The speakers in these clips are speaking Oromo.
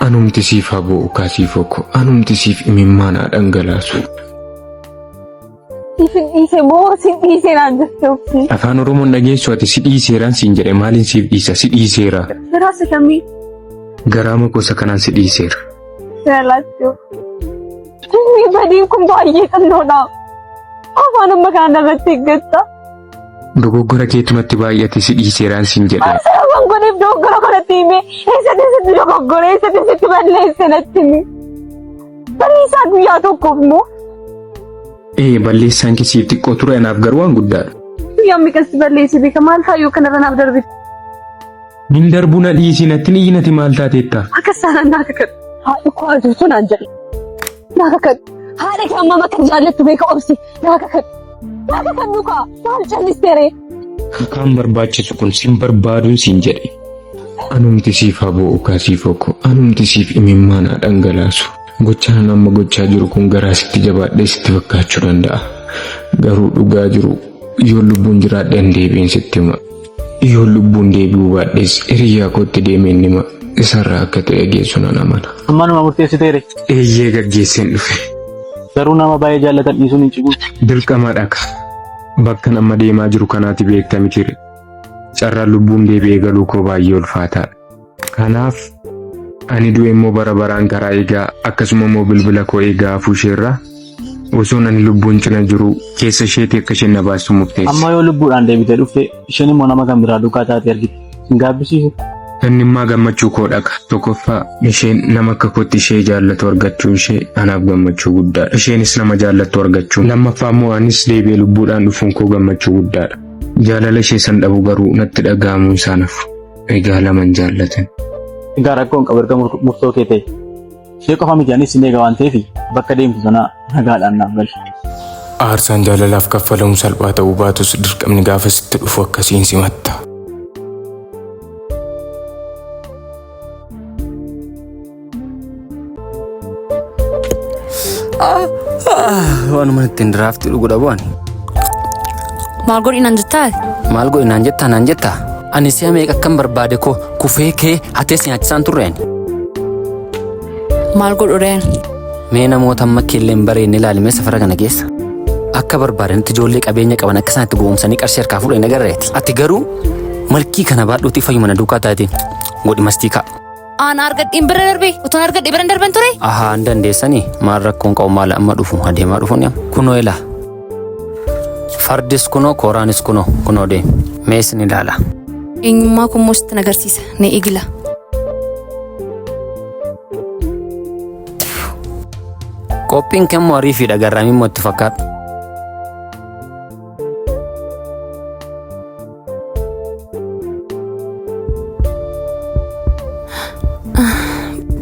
Anumti siif haa boo'u kaa siifoo koo. Anumti siif imimmaan haa dhangalaasu. Siif hin dhiise moo sin dhiise naan jette obsi. Afaan Oromoon dhageessu ati si dhiiseeraan siin jedhe maaliin siif dhiisa si dhiiseera. Garaa isa kamii? Garaama gosa kanaan si dhiiseera. Sina laatti obsi. Inni badiin kun baay'ee xinnoodha. Afaan amma kana irratti eeggatta. Dogoggora keetu natti baay'ate si dhiiseeraan siin jedhe. Waan godheef dogoggora kanatti hime eessatti sitti dogoggore eessatti sitti balleesse natti hime. Balleessaa guyyaa tokkoof immoo Ee balleessaan kee siif xiqqoo ture anaaf garuu waan guddaadha. Guyyaa meeqas balleesse beeka maal taayyoo kanarra naaf darbite. Hin darbu na dhiisii natti hin iyyinati maal taateetta? Akka saanaan naa kakadhu. Haadha koo haa jirtu naan jedhe. Naa kakadhu. Haadha kee hammam akka jaallattu beeka obsi. Naa kakadhu. Naa kakadhu kaa. Maal callistee ree? Kakaan barbaachisu kun sin barbaaduun siin jedhe. Anumti siif haa boo'u kaa siifoo koo. Anumti siif imimmaan haa dhangalaasu. Gochaan an amma gochaa jiru kun garaa sitti jabaadhee sitti fakkaachuu danda'a. Garuu dhugaa jiru yoon lubbuun jiraadhe an deebi'een sitti hima. Yoon lubbuun deebi'uu baadhes hiriyyaa kootti deemeen hima. Isarraa akka ta'e geessu nan amana. Ammanuma murteessiteere. Eeyyee gaggeesseen dhufe. Garuu nama baay'ee jaallatan dhiisuun hin cimu. Dirqama dhaka. Bakkan amma deemaa jiru kanaati beekta mitiire. Carraan lubbuun deebi'ee galuu koo baay'ee ulfaataadha. Kanaaf ani du'e immoo bara baraan karaa eegaa akkasuma immoo bilbila koo eegaa hafuu isheerraa osoon ani lubbuun cina jiru keessa isheetii akka isheen na baastu murteesse. Amma yoo lubbuudhaan deebitee dhufte isheen immoo nama kan biraa duukaa taatee argite. Sin gaabbisiisu. Innimmaa gammachuu koo dhaqa. Tokkoffaa isheen nama akka kootti ishee jaallatu argachuun ishee anaaf gammachuu guddaadha. Isheenis nama jaallattu argachuun. Lammaffaa immoo anis deebi'ee lubbuudhaan dhufuun koo gammachuu guddaadha. Jaalala ishee san dhabu garuu natti dhaga'amuun isaa nafu. Egaa laman jaallatan. Egaa rakkoo hin qabu erga murtoo kee ta'e. Ishee qofa miti anis sin eega waan ta'eef bakka deemtu sana nagaadhaan naaf gali. Aarsaan jaalalaaf kaffalamu salphaa ta'uu baatus dirqamni gaafa sitti dhufu akkasiin simatta. Waanuma ittiin diraaftii dhugu dhabu ani. Maal godhi naan jettaa? Maal godhi naan jettaa naan jettaa? Ani si'a meeqa akkan barbaade koo kufee kee hatee si nyaachisaan turre ani. Maal godhu reen? Mee namoota amma keellee hin bareedne ilaali mee safara kana keessa. Akka barbaadanitti ijoollee qabeenya qaban akka isaan itti gowwoomsanii qarshii harkaa fuudhan hin agarreeti. Ati garuu malkii kana baadhuutii fayyuma na duukaa taateen godhi mastiikaa. Aan argadhiin bira darbe utuun argadhe bira hin darban ture. Ahaa hin dandeessanii maal rakkoon qabu maal amma dhufu adeemaa dhufuun amma kunoo ilaa. Fardis kunoo kooraanis kunoo kunoo deemi mee isin ilaala. Eenyummaa koo immoo sitti agarsiisa ni igila. Qophiin kemmoo ariifiidha garraamii immoo itti fakkaata.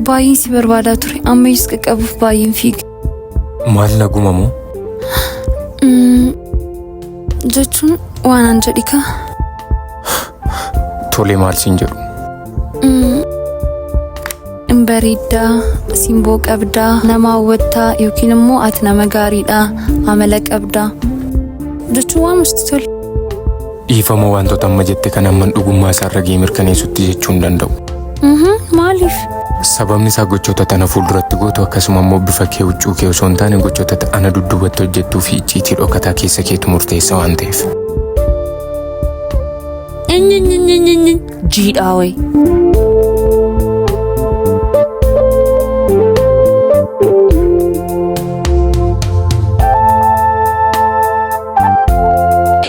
Baay'een si barbaadaa ture. Amma iyyuu si qaqqabuuf baay'een fiiga. Maal naguma moo? Jechuun waan an jedhi kaa. Tole maal siin jedhu? In bareeddaa, simboo qabdaa, nama hawwattaa yookiin immoo ati nama gaariidha, amala qabdaa. Jechuun waan sitti tole. Dhiifama wantoota amma jette kan amman dhugummaa isaarra ga'ee mirkaneessutti jechuu hin danda'u. Maaliif? Sababni isaa gochoota tana fuulduratti gootu akkasuma immoo bifa kee huccuu kee osoo hin taane gochoota ana dudduubatti hojjettuu fi icciitii dhokataa keessa keetu murteessa waan ta'eef. Inyinyinyinyinyin jiidhaa wayi.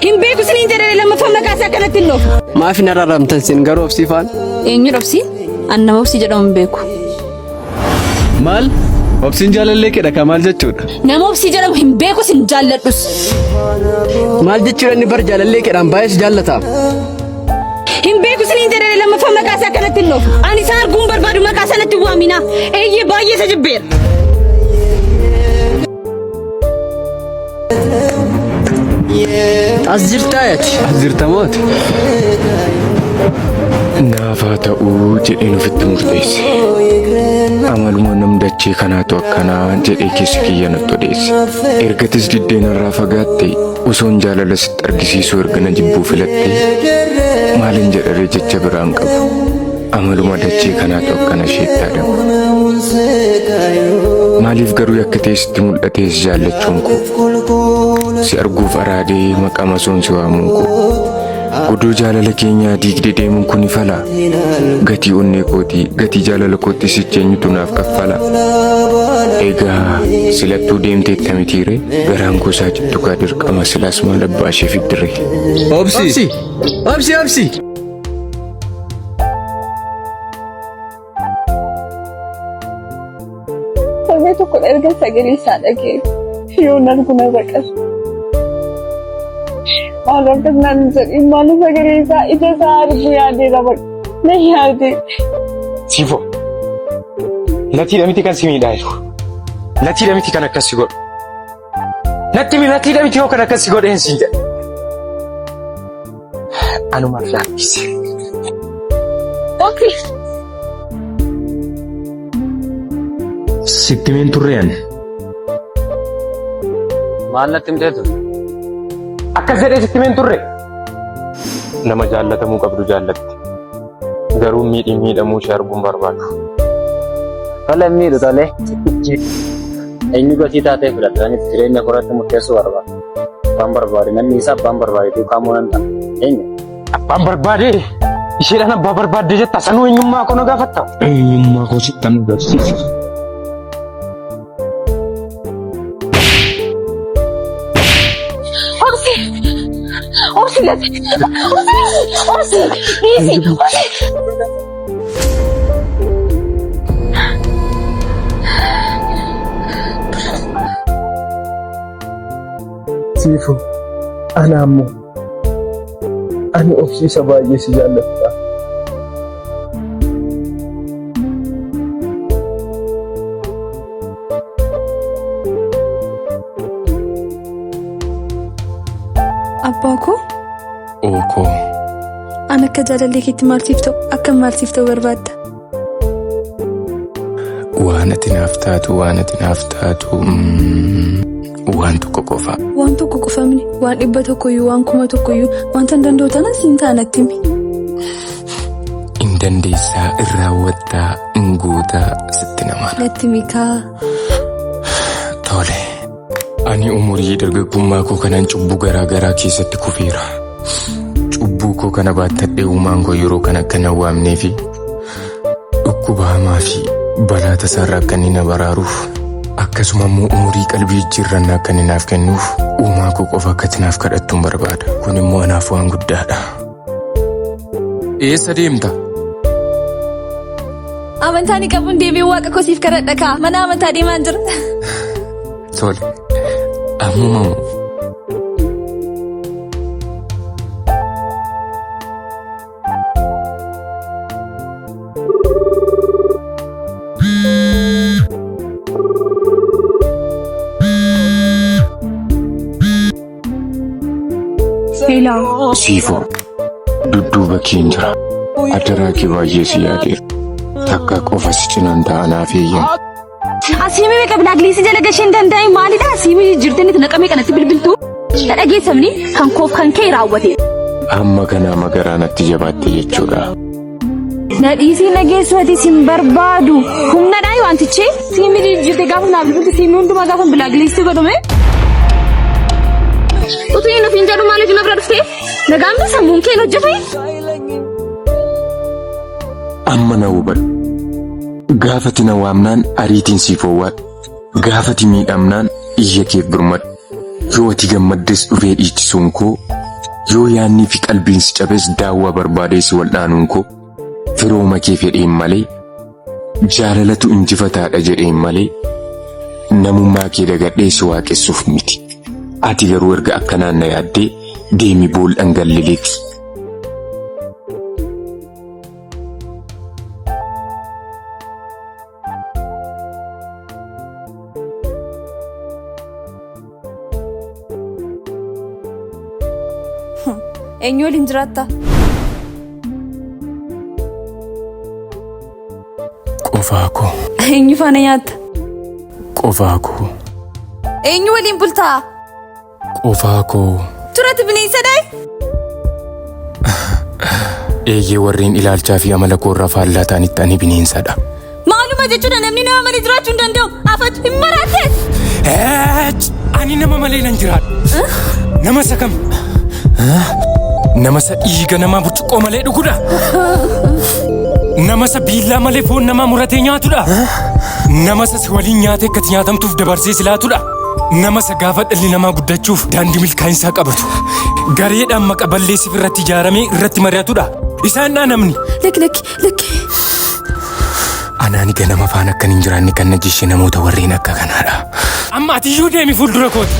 Hin beeku isiniin jedhee lammaffaa maqaa isaa akkanatti hin dhoofu. Maaf hin araramtan sin garuu obsii faan? Eenyu obsiin? An nama obsii jedhamu hin beeku. Maal? Obsiin jaalallee keedha kaa maal jechuudha? Nama obsii jedhamu hin beekus hin jaalladhus. Maal jechuudha inni bar jaalallee keedhaan baay'ee si jaallata. Hin beeku isiniin jedhee lammaffaa maqaa isaa akkanatti hin dhoofu. Ani isaa arguun barbaadu maqaa sanatti hin waaminaa. Eeyyee baay'ee isa jibbeera. As jirtaa ati? As jirta moo ati? Naaf haa ta'uu jedheen ofitti murteesse. Amaluma namdachee kanaatu akkanaa jedhee keessi kiyya natti odeesse. Ergatis diddeen irraa fagaatte osoon jaalala sitti argisiisuu erga na jibbuu filatte maalin jedharee jecha biraan qabu. Amaluma dachee kanaatu akkana isheetti adabu. Maaliif garuu yakka ta'e sitti mul'atee si jaallachuun koo? Si arguuf araadee maqaa masoon si waamuun koo. Godoo jaalala keenyaa diigdee deemuun kun ifala. Gatii onnee kootii, gatii jaalala kootti sichi eenyutu naaf kaffala? Egaa silattuu deemteetta mitiiree? Garaan koo isaa cittu kaa dirqama silaas maal abbaa ishee fiddiree? Obsi! Obsi obsi! Torbee tokko erga sagalee isaa dhagee yoon argu na baqatu. Maal akkas naan hin jedhin maal sagalee isaa ija isaa arguu yaadee na baqa. Na yaade. Siifoo. Latiidha miti kan si miidhaa jiru. Latiidha miti kan akkas si godhu. Natti himi latiidha miti yoo kan akkas si godheen siin jedha. Anumaaf laaffise. Obsi. Sitti himeen turre ani. Maal natti himtee ture? Akkas jedhee sitti himeen turre. Nama jaallatamuu qabdu jaallatti. Garuu miidhii miidhamuu ishee arguun barbaadu. Tole miidhu tole. Eenyu gatii taatee filadha. Anis jireenya koratti murteessuu barbaada. Abbaan barbaade namni isaa abbaan barbaade duukaa moo nan ta'a. Eenyu? Abbaan barbaade isheedhaan abbaa barbaadde jetta sanuu eenyummaa koo na gaafatta. Eenyummaa koo sittan agarsiisa. Obsi. Obsi lati. Obsi. Obsi. Dhiisi. Obsi. Siifoo, ana ammoo ani obsiisa baay'ee si jaalladha. Abbaa koo Ookoo. an akka jaalallee keetti maal siif ta'u akka maal siif ta'u barbaadda? Waan ati naaf taatu waan ati naaf taatu waan tokko qofa. Waan tokko qofamni waan dhibba tokkoyyuu waan kuma tokkoyyuu wanta hin danda'u tanan siin ta'a natti himi. In dandeessaa in raawwattaa in gootaa sitti namana. Natti himi kaa. Tole. Ani umurii dargaggummaa koo kanan cubbuu garaa garaa keessatti kufeera. Cubbuu koo kana baattadhee uumaan koo yeroo kana akka na waamnee fi dhukkuba hamaa fi balaa tasaarraa akka inni na baraaruuf akkasuma immoo umurii qalbii jijjiirrannaa akka inni naaf kennuuf uumaa koo qofa akka ati naaf kadhattuun barbaada. Kun immoo anaaf waan guddaadha. Eessa deemta? Amantaa ni qabuun deebiin waaqa koo siif kadhadha kaa mana amantaa deemaan jira. Tole. Ammuma moo? Hello. Siifoo. Dudduuba keen jira. Adaraa kee baay'ee si yaadeera. Takka qofa si cinaan ta'a naaf eeyyami. Asiimii meeqa bilaagliisii jala gashee hin danda'in maalidha? Asiimii jijjiirtee itti naqamee kanatti bilbiltu. Na dhageessamni kan koof kan kee raawwate. Amma kanaa magaraa natti jabaatte jechuudha. Na dhiisii na geessu ati sin barbaadu. Humna dhaayi wantichi. Siimii jijjiirtee gaafa naaf bilbiltu siimii hundumaa gaafa bilaagliisii godhume. Utuu inni ofiin jedhu maaliif na bira dhuftee? Nagaan sammuun kee hin hojjetu. Amma na hubadhu. Gaafati na waamnaan ariitiin siif owwaadhu. Gaafati miidhamnaan iyya keef birmadhu. Yoo ati gammaddes dhufee dhiichisuun koo, yoo yaannii fi qalbiin si cabes daawwaa barbaadee si wal'aanuun koo, firooma kee fedheen malee, jaalalatu injifataadha jedheen malee, namummaa kee dagadhee si waaqessuuf miti. Ati garuu erga akkanaan na yaaddee deemi bool'an galle lixi. Eenyu waliin jiraatta? Qofaa koo. Eenyu faana nyaatta? Qofaa koo. Eenyu waliin bultaa? Qofaa koo. Turatti bineensa dhayi? Eeyyee warreen ilaalchaa fi amala koorraa faallaa ta'anitti ani bineensadha. Maaluma jechuudha namni nama malee jiraachuu hin danda'u. Afatu hin maraatte. Ani nama malee nan jiraadha. Nama isa kam? Nama isa dhiiga namaa burcuqqoo malee dhugudha. Nama isa biillaa malee foon namaa muratee nyaatudha. Nama isa si waliin nyaatee akkati nyaatamtuuf dabarsee si laatudha. Nama isa gaafa dhalli namaa guddachuuf daandii milkaa'insaa qabatu. Gareedhaan maqa balleessiif irratti ijaaramee irratti mari'atudha. Isaan dhaa namni. Lakki lakki lakki. Anaani ganama faana akkan hin jiraanne kan na jishee namoota warreen akka kanaadha. Amma ati iyyuu deemi fuuldura kooti.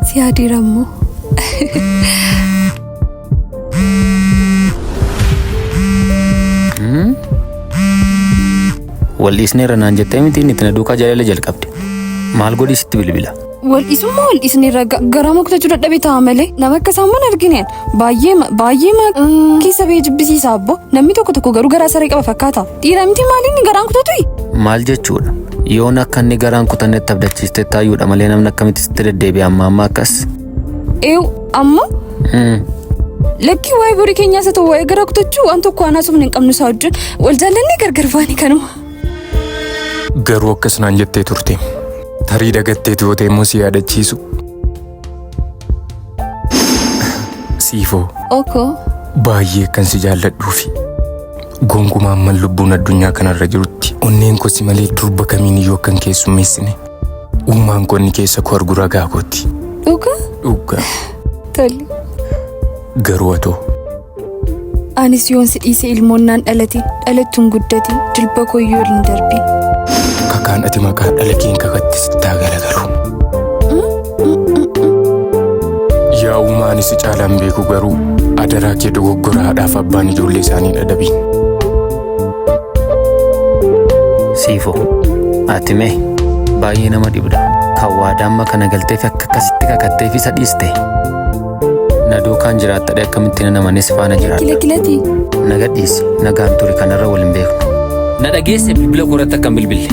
Si yaadeera immoo. Wal dhiisneerra naan jettee miti inni itti na duukaa jaalala jalqabde. Maal godhii sitti bilbila? Wal dhiisummaa wal dhiisneerra garaa mukutachuu dadhabe ta'a malee nama akka isaa immoo hin argine. Baay'ee baay'ee keessa ba'ee jibbisiisa abbo. Namni tokko tokko garuu garaa saree qaba fakkaata. Dhiira miti maaliin garaan kutatuyi? Maal jechuudha? Yoon akka inni garaan kutannetti abdachiistee taayyuudha malee namni akkamitti sitti deddeebi'a amma amma akkas? Eew amma lakkii waa'ee borii keenyaas haa ta'u waa'ee garaa kutachuu waan tokko waan haasofne hin qabnu isaa wajjin wal jaallannee gargar baane kanuma. Garuu akkas naan jettee turte. Tarii dagatteetu yoo ta'e immoo si yaadachiisu. Siifoo Okoo. baay'ee akkan si jaalladhuu fi gonkumaa amman lubbuun addunyaa kanarra jirutti onneen koo si malee durba kamiin iyyuu akkan keessummeessine uumaan koo inni keessa koo argu ragaa kooti. Dhugaa? Dhugaa. Tole. Garuu atoo Anis yoon si dhiise ilmoon naan dhalate dhalattuun guddate jilba koyyoo hin darbin. Kakaan ati maqaa dhala keen kakatte sitti haa galagalu. Yaa uumaa ani si caalaan beeku garuu adaraa kee dogoggora haadhaaf abbaan ijoollee isaanii hin adabiin. Siifo, ati mee baay'ee nama dhibda. Kan waadaa amma kana galteef akka akkasitti kakatteef isa dhiiste. Na duukaan jiraattadhe akkamitti nan amanee si faana jiraadha. Kila kilati. Na gadhiisi, nagaan turi kanarra wal hin beeknu. Na dhageesse bilbila koo irratti akka hin bilbille.